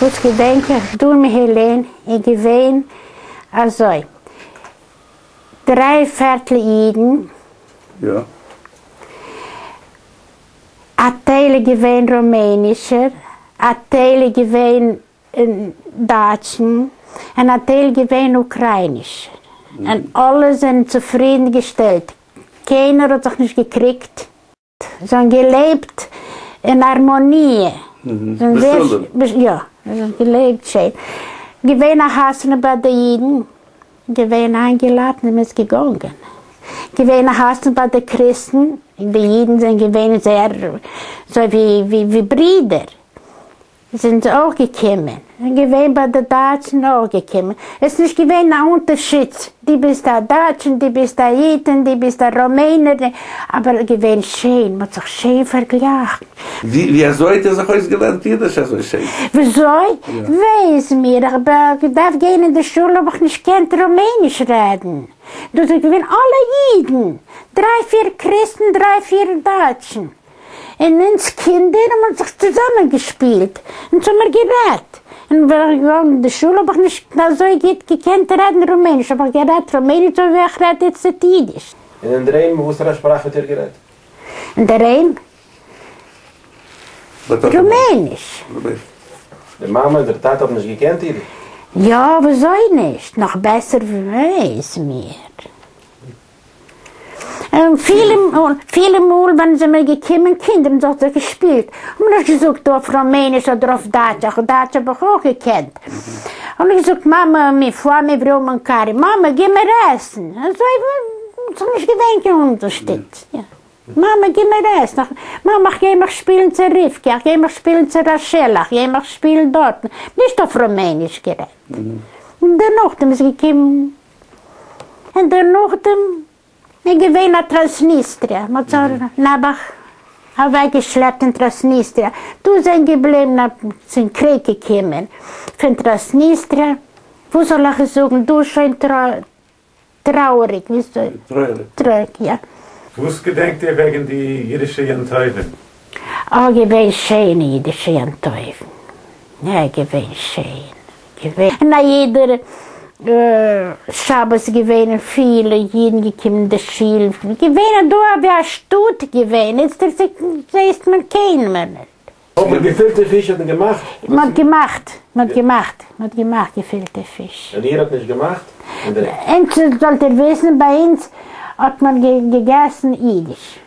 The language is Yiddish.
וואס געדענק איך דא אין מיהעלין איז געווען אזוי, דריי פערטל אידן, יא. א טייל איז געווען רומענישער, א טייל איז געווען דייטשן, און א טייל געווען אוקריינישער, און אלע זענען צופרידן געשטעלט, קיינער האט זיך נישט געקריגט. זיי האבן געלעבט אין הארמאניע. בשלום. יא, געלעבט שיין. געווען א חתונה ביי די אידן, געווען איינגעלאדן און מ'איז געגאנגען. געווען א חתונה ביי די קריסטן, די אידן זענען געווען זייער אזוי ווי ברידער. זענען זיי אויך געקומען, און געווען ביי די דייטשן אויך געקומען, עס איז נישט געווען א אונטערשיד, דו ביסט א דייטש און דו ביסט א איד און דו ביסט א רומענער, אבער געווען שיין, מען האט זיך שיין פארגלייכט. ווי אזוי האט איר זיך אויסגעלערנט אידיש אזוי שיין? וויאזוי? וויי איז מיר, איך האב געדארפט גיין אין די שולע האב איך נישט געקענט רומעניש רעדן, דאס איז געווען אלע אידן, דריי פיר קריסטן דריי פיר דייטשן. און אונז קינדער האבן זיך צוזאמען געשפילט, אונז האמיר גערעדט, און ווען איך געווארן אין די שול האב איך נישט אזוי גוט געקענט רעדן רומעניש, האב איך גערעדט רומעניש אזוי ווי איך רעד איצטערט אידיש. און אינדערהיים אין וואסערע שפראך האט איר גערעדט? אינדערהיים? רומעניש. די מאמע און דער טאטע האבן נישט געקענט אידיש? יא, וויאזוי נישט, נאך בעסער ווי מיר. און פילע מאל ווען זעמיר געקומען קינדער און זיך געשפילט האט מען נישט געזאגט אויף ראמעניש אדער אויף דייטש, אויך דייטש האב איך אויך געקענט, האט מען געזאגט מאמע mi fame vreau mâncare, מאמע גיב מיר עסן, אזוי ס'איז נישט געווען קיין אונטערשטוץ, מאמע גיב מיר עסן, מאמע איך גיי מיך שפילן צו רבקה, איך גיי מיך שפילן צו רחל, איך גיי מיך שפילן דארטן, נישט אויף ראמעניש גערעדט, און דערנאכדעם איז געקומען. און דערנאכדעם איז געווען א טראנסניסטריע, מען האט זיי נעבעך אוועק געשלעפט אין טראנסניסטריע, דא זענען געבליבן צום קריג געקומען פון טראנסניסטריע, וואס זאל איך זאגן, דא איז שוין טרויעריג, טרויעריג, יא. וואס געדענקט איר וועגן די אידישע יום טובים? אה, געווען שיינע אידישע יום טובים, יא געווען שיין. געווען א יעדער שבת געווען פילע אידן געקומען אין די שול, געווען דא ווי א שטאט געווען, איצטער זעהט מען קיינעם מער נישט. אבער געפילטע פיש האט מען געמאכט? מען האט געמאכט, מען האט געמאכט, מען האט געמאכט געפילטע פיש. און איר האט נישט געמאכט? אונז זאלט איר וויסן ביי אונז האט מען געגעסן אידיש.